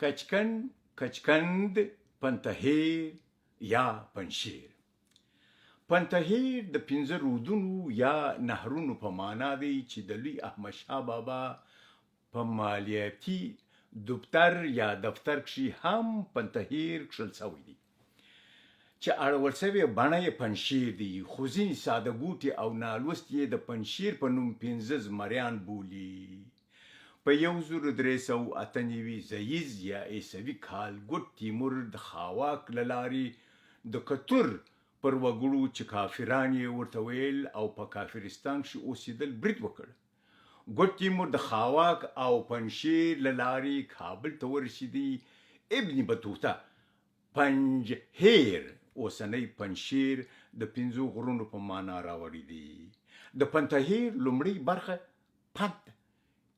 کچکن، کچکند، پنتهیر یا پنجشیر. پنتهیر د پنځه رودونو یا نهرونو په مانا دی چې د لوی احمدشاه بابا په مالیاتي دفتر یا دفتر کښې هم پنتهیر کښل شوی دی چې اړول شوې بڼه یې پنجشیر دی، خو ځینې ساده ګوټي او نالوستي یې د پنجشیر په نوم پنځه زمریان بولي. په 1398 زییز یا عیسوي کال ګوډ تیمور د خاواک له لارې د کتور پر وګړو چې کافران یې ورته ویل او په کافرستان کښې اوسیدل برید وکړ. ګوډ تیمور د خاواک او پنجشیر له لارې کابل ته ورسیدی. ابن بطوطه پنجهیر، اوسنی پنجشیر، د پنځو غرونو په مانا راوړی دی. د پنتهیر لومړۍ برخه پنت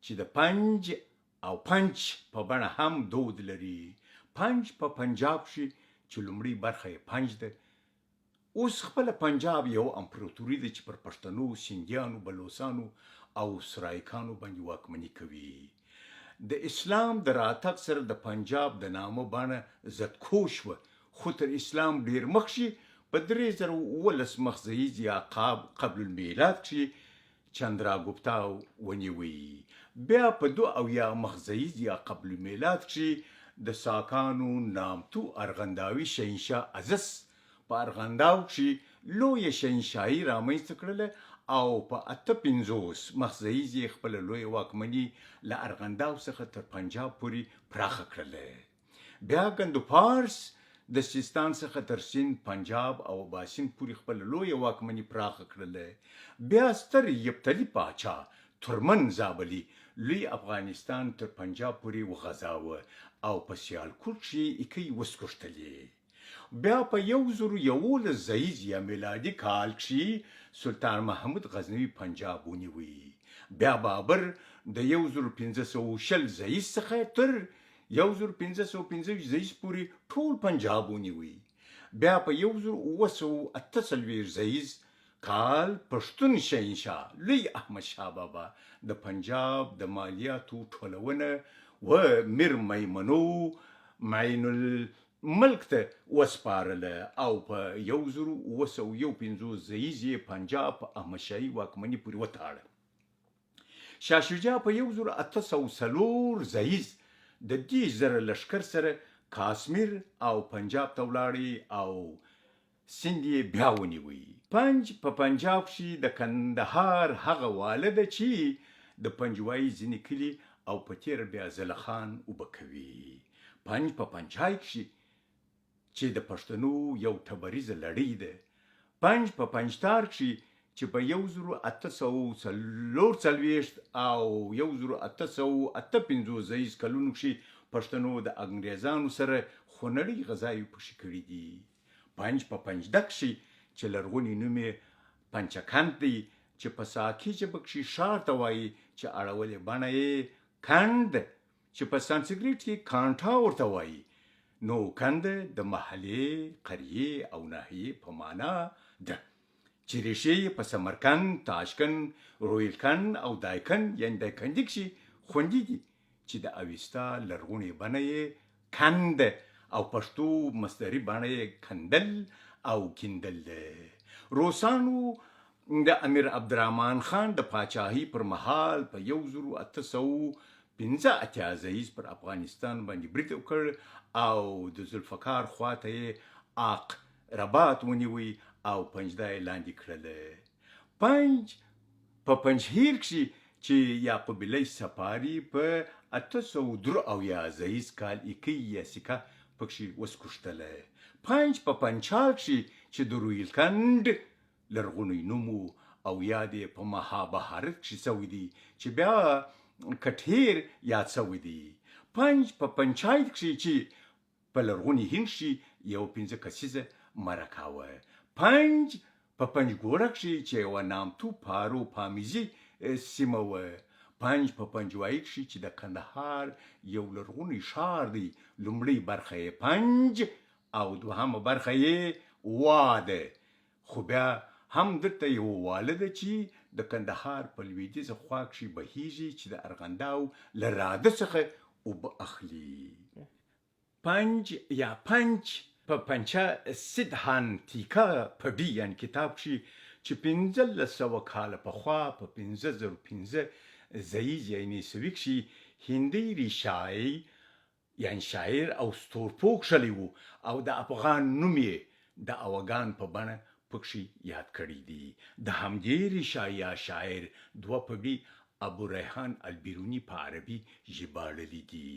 چې د پنج او پنچ په بڼه هم دود لري. پنج په پنجاب کښې چې لومړۍ برخه یې پنج ده، اوس خپله پنجاب یوه امپراتوري ده چې پر پښتنو، سیندیانو، بلوڅانو او سرایکانو باندې واکمني کوي. د اسلام د راتګ سره د پنجاب د نامه بڼه زدکو شوه، خو تر اسلام ډېر مخکښې په 3017 مخزییز یا قبل المیلاد کښې چندراګوپتا ونیوی. بیا په 72 مخزییز یا قبل المیلاد کښې د ساکانو نامتو ارغنداوي شهنشاه ازس په ارغنداو کښې لویه شهنشاهي رامنځته کړله او په 58 مخزییز یې خپله لویه واکمني له ارغنداو څخه تر پنجاب پورې پراخه کړله. بیا ګندوپارس د سیستان څخه تر سیند، پنجاب او اباسین پورې خپله لویه واکمني پراخه کړله. بیا ستر یپتلي پاچا ترمن زابلي لوی افغانستان تر پنجاب پورې وغځاوه او په سیالکوټ کښې یې ایکۍ وسکوښتلې. بیا په 1011 زییز یا میلادي کال کښي سلطان محمود غزنوي پنجاب ونیوی. بیا بابر د 1520 زییز څخه تر 1525 زییز پوري ټول پنجاب ونیوی. بیا په 1748 زییز کال پښتون شهنشاه لوی احمد شاه بابا د پنجاب د مالیاتو ټولونه و میر میمنو معین الملک ته وسپارله او په 1751 زییز یې پنجاب په احمدشاهي واکمني پورې وتاړه. شاه شجاع په 1804 زییز د 30,000 لښکر سره کاسمیر او پنجاب ته ولاړی او سیند یې بیا ونیوی. پنج په پنجاب کښي د کندهار هغه واله ده چي د پنجوايي ځیني کلي او په تېره بیا زله خان اوبه کوي. پنج په پنجای کښي چي د پښتنو یو ټبریزه لړۍ ده. پنج په پنجتار کښي چي په 1844 او 1858 زییز کلونو کښي پښتنو د انګرېزانو سره خونړۍ غزاوي پکښي کړي دي. پنج په پنجده کښي چې لرغونی نوم یې پنچکند دی چې په ساکي ژبه کښي ښار ته وایي چې اړولې بڼه یې کند چې په سانسګریټ کې کانټا ورته وایي نو کند د محلې، قریې او ناحیې په مانا ده چې ریښې یې په سمرکند، تاشکند، رویلکند او دایکند یعنی دایکندي کښي خوندي دي چې د اویستا لرغونې بڼه یې کند او پښتو مصدري بڼه یې کندل او کیندل ده. روسانو د امیر عبدالرحمن خان د پاچاهۍ پر مهال په 1885 زییز پر افغانستان باندې برید وکړ او د ذوالفقار خواته یې آق رباط ونیوی او پنجده یې لاندې کړله. پنج په پنجهیر کښې چې یعقوب لیث صفاري په 873 زییز کال ایکۍ یا سکه پکښې وسکوښتله. پنج په پنچال کښې چې د رویلکنډ لرغونی نوم و او یاد یې په مهابهارت کښې شوی دی چې بیا کټهیر یاد شوی دی. پنج په پنچایت کښې چې په لرغوني هند کښې یوه پنځه کسیزه مرکه وه. پنج په پنجګوړه کښې چې یوه نامتو پارو پامیزي سیمه وه. پنج په پنجوايي کښې چې د کندهار یو لرغونی ښار دی، لومړۍ برخه یې پنج او دوهمه برخه یې وا ده، خو بیا هم دلته یوه واله ده چې د کندهار په لویدیځه خوا کښې بهیږي چې د ارغنداو له راده څخه اوبه اخلي. پنج یا پنچ په پنچه سدهانتیکا پډي یعنی کتاب کښې چې 1500 کاله پخوا په 5005 زئیز یعنی عیسوي کښې هندۍ ریشای یعنی شاعر او ستورپوه کښلی وو او د افغان نوم یې د اوګان په بڼه پکښې یاد کړی دی. د همدې ریشایا شاعر دوه پګړي ابو ریحان البیروني په عربي ژباړلي دي.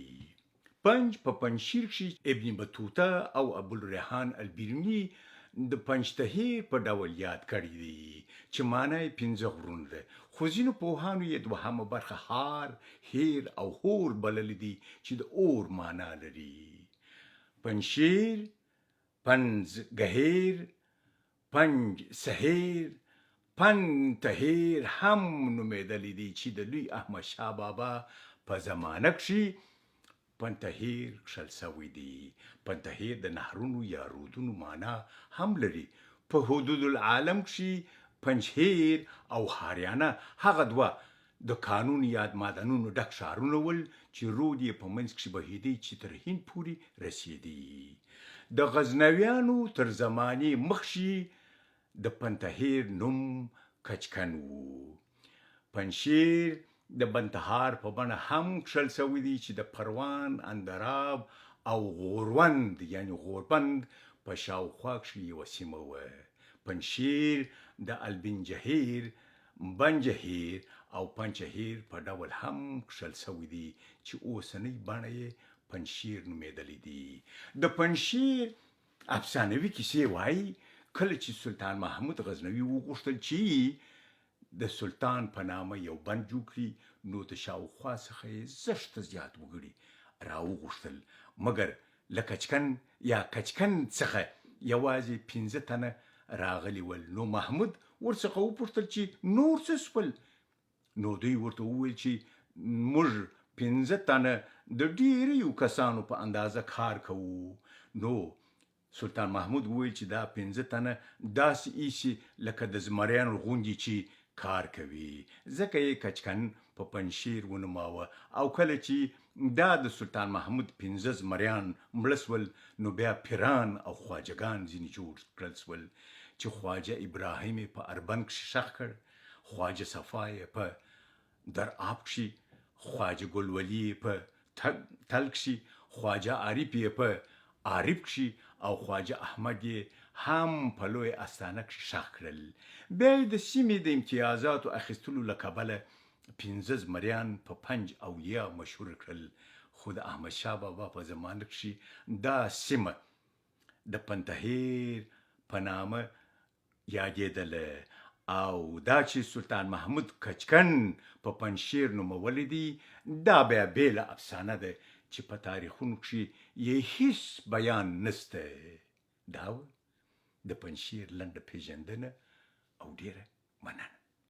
پنج په پنجشیر کښې ابن بطوطه او ابوالریحان البیروني د پنجتهیر په ډول یاد کړی دی چې مانا یې پنځه غرونه ده، خو ځینو پوهانو یې دوهمه برخه هار، هیر او هور بللي دي چې د اور مانا لري. پنجشیر، پنځ ګهیر، پنج سهیر، پنتهیر هم نومېدلی دی چې د لوی احمدشاه بابا په زمانه کښې پنتهیر کښل شوی دی. پنتهیر د نهرونو یا رودونو مانا هم لري. په حدود العالم کښې پنجهیر او هاریانه هغه دوه د کانونو یاد معدنونو ډک ښارونه ول چې رود یې په منځ کښې بهیدی چې تر هند پورې رسیدی. د غزنویانو تر زمانې مخکښې د پنتهیر نوم کچکن وو. پنجشیر د بنتهار په بڼه هم کښل شوی دی چې د پروان، اندراب او غوروند یعنی غوربند په شاوخوا کښې یوه سیمه وه. پنجشیر د البنجهیر، بنجهیر او پنچهیر په ډول هم کښل شوی دی چې اوسنۍ بڼه یې پنجشیر نومېدلی دی. د پنجشیر افسانوي کیسې وايي، کله چې سلطان محمود غزنوي وغوښتل چې د سلطان په نامه یو بند جوړ کړي، نو د شاوخوا څخه یې زښته زیات وګړي راوغوښتل، مګر له کچکن یا کچکن څخه یوازې پنځه تنه راغلي ول، نو محمود ورڅخه وپوښتل چې نور څه شول؟ نو دوی ورته وویل چې موږ پنځه تنه د ډېریو کسانو په اندازه کار کوو. نو سلطان محمود وویل چې دا پنځه تنه داسې ایسي لکه د زمریانو غوندې چې کار کوي، ځکه یې کچکن په پنجشیر ونوماوه. او کله چې دا د سلطان محمود پنځه زمریان مړه شول، نو بیا پیران او خواجه ګان ځینې جوړ کړل شول چې خواجه ابراهیم یې په اربند کښې ښخ کړ، خواجه صفا یې په در آب کښې، خواجه ګل ولي یې په تل کښې، خواجه عارف یې په عارف کښې او خواجه احمد یې هم په لویه استانه کښې ښخ کړل. بیا یې د سیمې د امتیازاتو اخیستلو له کبله پنځه زمریان په پنج اولیا مشهور کړل، خو د احمدشاه بابا په زمانه کښې دا سیمه د پنتهیر په نامه یادېدله او دا چې سلطان محمود کچکن په پنجشیر نومولی دی، دا بیا بېله افسانه ده چې په تاریخونو کښې یې هیڅ بیان نشته. دا وه د پنجشیر لنډه پېژندنه او ډېره مننه.